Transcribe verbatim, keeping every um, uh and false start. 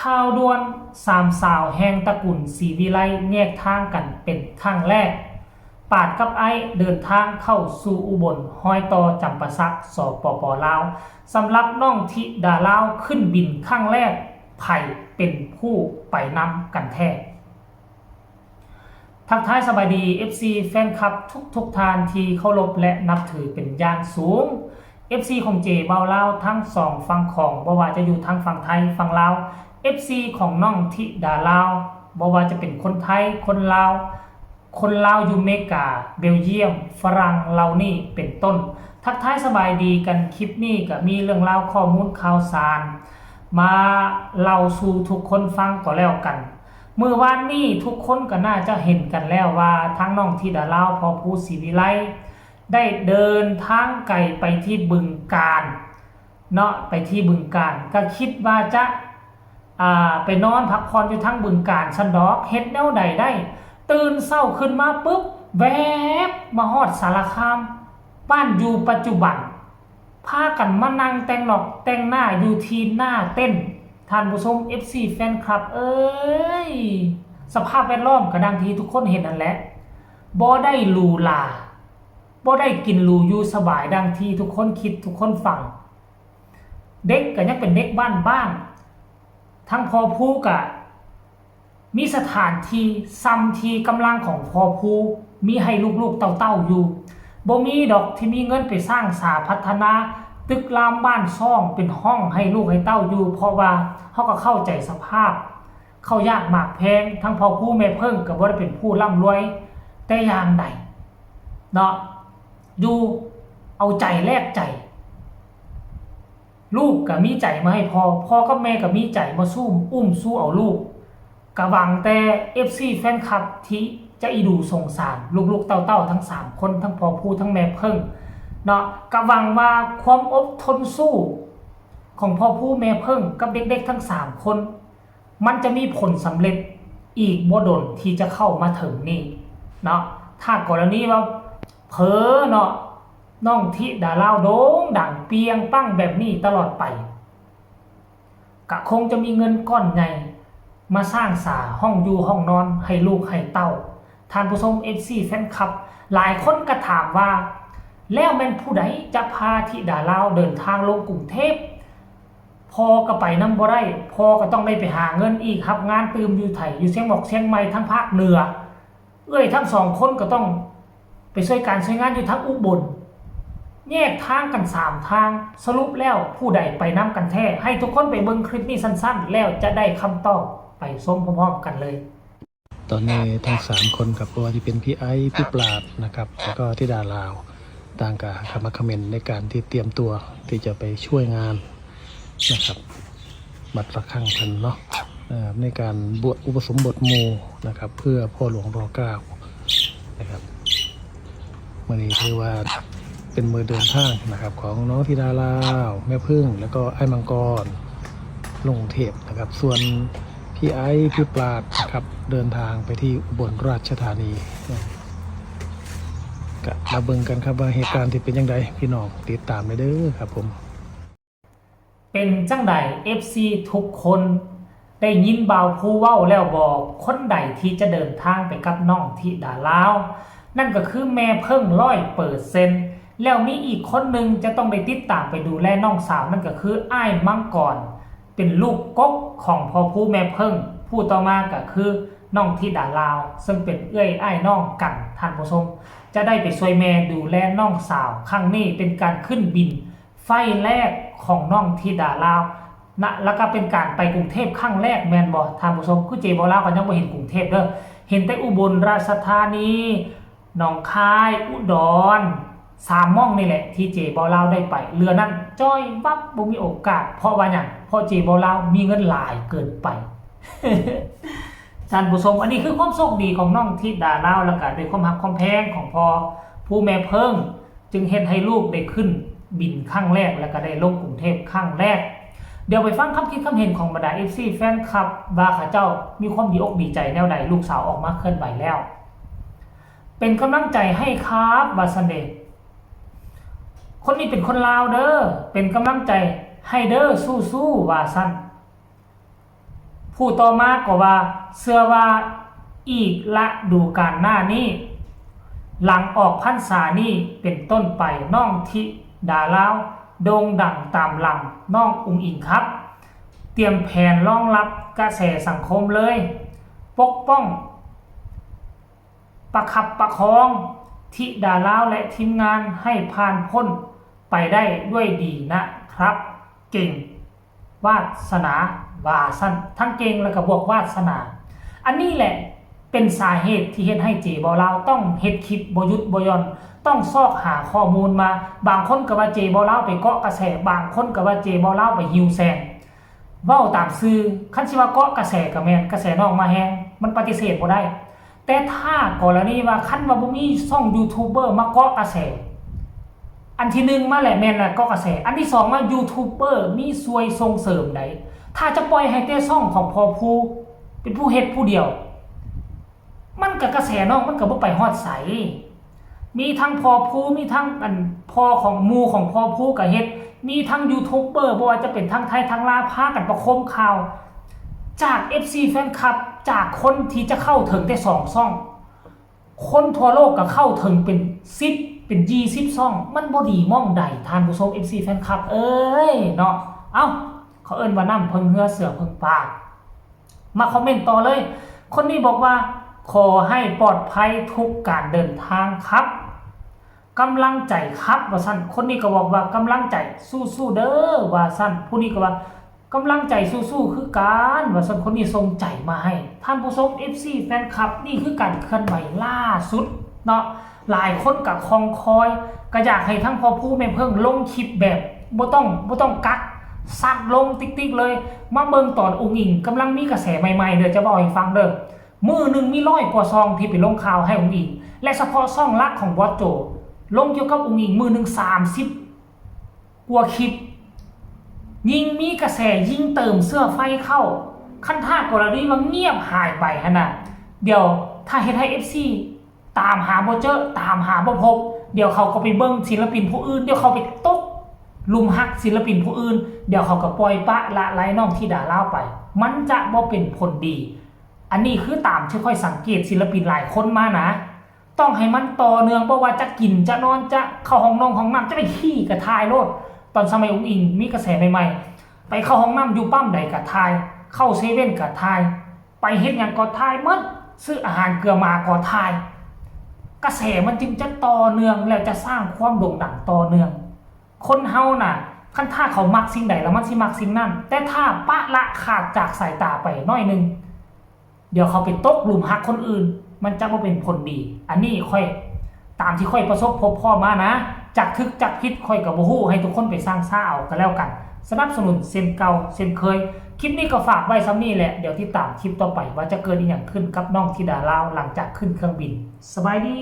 ข่าวด่วน สามสาวแห่งตระกูลศรีวิไลแยกทางกันเป็นครั้งแรก ปาดกับไอซ์เดินทางเข้าสู่อุบล ฮอยต่อจำปาสัก สปป ลาว สำหรับน้องธิดาลาวขึ้นบินครั้งแรก ไผเป็นผู้ไปนำกันแท้ ทักทายสบายดี เอฟซี แฟนคลับทุกๆท่านที่เคารพและนับถือเป็นอย่างสูง เอฟซี ของเจบ่าวลาวทั้งสองฝั่งของ บ่ว่าจะอยู่ทางฝั่งไทยฝั่งลาว เอฟซี ของน้องธิดาลาว บ่ว่าจะเป็นคนไทย คนลาว คนลาวอยู่อเมริกา เบลเยียม ฝรั่งเหล่านี้เป็นต้น ทักทายสบายดีกัน คลิปนี้ก็มีเรื่องราวข้อมูลข่าวสาร มาเล่าสู่ทุกคนฟังก็แล้วกัน มื้อวานนี้ทุกคนก็น่าจะเห็นกันแล้วว่าทางน้องธิดาลาว พอภูศรีวิไล ได้เดินทางไกลไปที่บึงกาฬเนาะ ไปที่บึงกาฬ ก็คิดว่าจะ อ่า ไปนอนพักผ่อนอยู่ทางบึงกาฬซั้นดอก เฮ็ดแนวใดได้ ตื่นเช้าขึ้นมาปุ๊บ แวบมาฮอดสารคาม บ้านอยู่ปัจจุบัน พากันมานั่งแต่งหน้าแต่งหน้าอยู่ที่หน้าเต็นท์ ท่านผู้ชม เอฟซี แฟนคลับเอ้ย สภาพแวดล้อมก็ดังที่ทุกคนเห็นนั่นแหละ บ่ได้หรูหรา บ่ได้กินหรูอยู่สบายดังที่ทุกคนคิดทุกคนฟัง เด็กก็ยังเป็นเด็กบ้านๆ ทั้งพอภูก็มีสถานที่ส่ำที่กำลังของพอภูมีให้ลูกๆเต้าๆอยู่ บ่มีดอกที่มีเงินไปสร้างสาพัฒนาตึกรามบ้านช่องเป็นห้องให้ลูกให้เต้าอยู่ เพราะว่าเฮาก็เข้าใจสภาพ ข้าวยากหมากแพง ทั้งพอภูแม่เพิ่งก็บ่ได้เป็นผู้ร่ำรวยแต่อย่างใดเนาะ อยู่เอาใจแลกใจ ลูกก็มีใจมาให้พ่อ พ่อกับแม่ก็มีใจมาสู้อุ้มสู้เอาลูก ก็หวังแต่ เอฟซี แฟนคลับที่จะอีดูสงสารลูกๆเต้าๆทั้งสามคน ทั้งพอภูทั้งแม่เพิ่งเนาะ ก็หวังว่าความอดทนสู้ของพอภูแม่เพิ่งกับเด็กๆทั้งสามคน มันจะมีผลสำเร็จอีกบ่ดนที่จะเข้ามาถึงนี่เนาะ ถ้ากรณีว่าเผลอเนาะ น้องธิดาลาวโด่งดังเปรียงปังแบบนี้ตลอดไป ก็คงจะมีเงินก้อนใหญ่มาสร้างสาห้องอยู่ห้องนอนให้ลูกให้เต้า ท่านผู้ชม เอฟซี แฟนคลับ หลายคนก็ถามว่า แล้วแม่นผู้ใดจะพาธิดาลาวเดินทางลงกรุงเทพ พ่อก็ไปนำบ่ได้ พ่อก็ต้องได้ไปหาเงินอีก รับงานตื่มอยู่ไทย อยู่เชียงหมอกเชียงใหม่ทางภาคเหนือ เอื้อยทั้งสองคนก็ต้องไปช่วยการช่วยงานอยู่ทางอุบล แยกทางกันสามทาง สรุปแล้วผู้ใดไปนำกันแท้ ให้ทุกคนไปเบิ่งคลิปนี้สั้นๆ แล้วจะได้คำตอบ ไปชมพร้อมๆกันเลย ตอนนี้ทั้งสามคนครับ บ่ว่าจะเป็นพี่ไอซ์ พี่ปราดนะครับ แล้วก็ธิดาลาว ต่างก็เข้ามาคอมเมนต์ในการที่เตรียมตัวที่จะไปช่วยงานนะครับ บัดระฆังเพิ่นเนาะ เอ่อ ในการบวชอุปสมบทหมู่นะครับ เพื่อพ่อหลวงรอเก้านะครับ มื้อนี้ถือว่าเป็นมื้อเดินทางนะครับ ของน้องธิดาลาว แม่เพิ่ง แล้วก็ไอ้มังกร ลงกรุงเทพนะครับ ส่วนพี่ไอซ์ พี่ปราดนะครับ เดินทางไปที่อุบลราชธานี ก็มาเบิ่งกันครับว่าเหตุการณ์ที่เป็นจั่งใด พี่น้องติดตามได้เด้อครับผม เป็นจั่งใด เอฟซี ทุกคน ได้ยินบ่าวภูเว้าแล้วบ่ คนใดที่จะเดินทางไปกับน้องธิดาลาว นั่นก็คือแม่เพิ่งร้อยเปอร์เซ็นต์ แล้วมีอีกคนหนึ่งจะต้องได้ติดตามไปดูแลน้องสาว นั่นก็คืออ้ายมังกร เป็นลูกกกของพ่อภูแม่เพิ่ง ผู้ต่อมาก็คือน้องธิดาลาว ซึ่งเป็นเอื้อยอ้ายน้องกัน ท่านผู้ชม จะได้ไปช่วยแม่ดูแลน้องสาว ครั้งนี้เป็นการขึ้นบินไฟล์แรกของน้องธิดาลาวนะ แล้วก็เป็นการไปกรุงเทพครั้งแรก แม่นบ่ท่านผู้ชม คือเจบ่าวลาวก็ยังบ่เห็นกรุงเทพเด้อ เห็นแต่อุบลราชธานี หนองคาย อุดร สามหม่องนี่แหละที่เจบ่าวลาวได้ไป เหลือนั้นจ้อยวับ บ่มีโอกาส เพราะว่าหยัง เพราะเจบ่าวลาวมีเงินหลายเกินไป ท่านผู้ชม อันนี้คือความโชคดีของน้องธิดาลาว แล้วก็ด้วยความฮักความแพงของพ่อภูแม่เพิ่ง จึงเฮ็ดให้ลูกได้ขึ้นบินครั้งแรก แล้วก็ได้ลงกรุงเทพครั้งแรก เดี๋ยวไปฟังความคิดความเห็นของบรรดา เอฟซี แฟนคลับ ว่าเขาเจ้ามีความดีอกดีใจแนวใด ลูกสาวออกมาเคลื่อนไหวแล้ว เป็นกำลังใจให้ครับ ว่าซั่นเด้ คนนี้เป็นคนลาวเด้อ เป็นกำลังใจให้เด้อ สู้ๆ ว่าซั่น ผู้ต่อมาก็ว่า เชื่อว่าอีกฤดูกาลหน้านี้ หลังออกพรรษานี้เป็นต้นไป น้องธิดาลาว โด่งดังตามหลังน้องอุ๋งอิ๋งครับ เตรียมแผนรองรับกระแสสังคมเลย ปกป้อง ประคับประคองธิดาลาวและทีมงานให้ผ่านพ้นไปได้ด้วยดีนะครับ เก่ง วาสนา ว่าซั่น ทั้งเก่งแล้วก็บวกวาสนา อันนี้แหละเป็นสาเหตุที่เฮ็ดให้เจบ่าวลาวต้องเฮ็ดคลิปบ่หยุดบ่หย่อน ต้องซอกหาข้อมูลมา บางคนก็ว่าเจบ่าวลาวไปเกาะกระแส บางคนก็ว่าเจบ่าวลาวไปหิวแสง เว้าตามซื่อ คันสิว่าเกาะกระแสก็แม่น กระแสน้องมาแฮง มันปฏิเสธบ่ได้ แต่ถ้ากรณีว่าคันว่าบ่มีช่องยูทูบเบอร์มาเกาะกระแส อันที่หนึ่งมาแหละแม่นละเกาะกระแส อันที่สองมายูทูบเบอร์มีส่วนส่งเสริมใด ถ้าจะปล่อยให้แต่ช่องของพ่อภูเป็นผู้เฮ็ดผู้เดียว มันก็กระแสน้องมันก็บ่ไปฮอดไส มีทั้งพ่อภู มีทั้งอันพ่อของหมู่ของพ่อภูก็เฮ็ด มีทั้งยูทูบเบอร์ บ่ว่าจะเป็นทั้งไทยทั้งลาว พากันประโคมข่าว จาก เอฟซี แฟนคลับ จากคนที่จะเข้าถึงแต่สองช่อง คนทั่วโลกก็เข้าถึงเป็นสิบ เป็นยี่สิบช่อง มันบ่ดีหม่องใด ท่านผู้ชม เอฟซี แฟนคลับ เอ้ยเนาะ เอ้า เขาเอิ้นว่าน้ำเพิ่งเฮือเสือเพิ่งป่า มาคอมเมนต์ต่อเลย คนนี้บอกว่า ขอให้ปลอดภัยทุกการเดินทางครับ กำลังใจครับ ว่าซั่น คนนี้ก็บอกว่ากำลังใจสู้ๆเด้อ ว่าซั่น ผู้นี้ก็ว่ากำลังใจสู้ๆคือกัน ว่าซั่น คนนี้ส่งใจมาให้ ท่านผู้ชม เอฟซี แฟนคลับ นี่คือการเคลื่อนไหวล่าสุดเนาะ หลายคนก็คองคอย ก็อยากให้ทั้งพ่อภูแม่เพิ่งลงคลิปแบบบ่ต้องบ่ต้องกัก ซัดลงติ๊กๆเลย มาเบิ่งตอนอุ๋งอิ๋งกำลังมีกระแสใหม่ๆ เด้อ จะบอกให้ฟังเด้อ มื้อหนึ่งมีร้อยกว่าช่องที่ไปลงข่าวให้อุ๋งอิ๋ง และเฉพาะช่องหลักของบอสโจ ลงเกี่ยวกับอุ๋งอิ๋งมื้อหนึ่งสามสิบกว่าคลิป ยิ่งมีกระแสยิ่งเติมเชื้อไฟเข้า คันถ้ากรณีว่าเงียบหายไปหั่นน่ะ เดี๋ยวถ้าเฮ็ดให้ เอฟซี ตามหาบ่เจอ ตามหาบ่พบ เดี๋ยวเขาก็ไปเบิ่งศิลปินผู้อื่น เดี๋ยวเขาไปตกหลุมฮักศิลปินผู้อื่น เดี๋ยวเขาก็ปล่อยปละละไลน้องธิดาลาวไป มันจะบ่เป็นผลดี อันนี้คือตามที่ข้อยสังเกตศิลปินหลายคนมานะ ต้องให้มันต่อเนื่อง บ่ว่าจะกินจะนอนจะเข้าห้องนงห้องน้ำ จะไปขี้ก็ถ่ายโลด ตอนสมัยอุ๋งอิ๋งมีกระแสใหม่ๆ ไปเข้าห้องน้ำอยู่ปั๊มใดก็ถ่าย เข้าเซเว่นก็ถ่าย ไปเฮ็ดหยังก็ถ่ายหมด ซื้ออาหารเกือหมาก็ถ่าย กระแสมันจึงจะต่อเนื่อง แล้วจะสร้างความโด่งดังต่อเนื่อง คนเฮาน่ะ คันถ้าเขามักสิ่งใดแล้วมันสิมักสิ่งนั้น แต่ถ้าปละขาดจากสายตาไปหน่อยหนึ่ง เดี๋ยวเขาไปตกหลุมฮักคนอื่น มันจะบ่เป็นผลดี อันนี้ข้อย ตามที่ข้อยประสบพบพ้อมานะ จักถูกจักผิดข้อยก็บ่ฮู้ ให้ทุกคนไปซังซาเอาก็แล้วกัน สนับสนุนเช่นเก่าเช่นเคย คลิปนี้ก็ฝากไว้ส่ำนี้แหละ เดี๋ยวติดตามคลิปต่อไปว่าจะเกิดอีหยังขึ้นกับน้องธิดาลาวหลังจากขึ้นเครื่องบิน สบายดี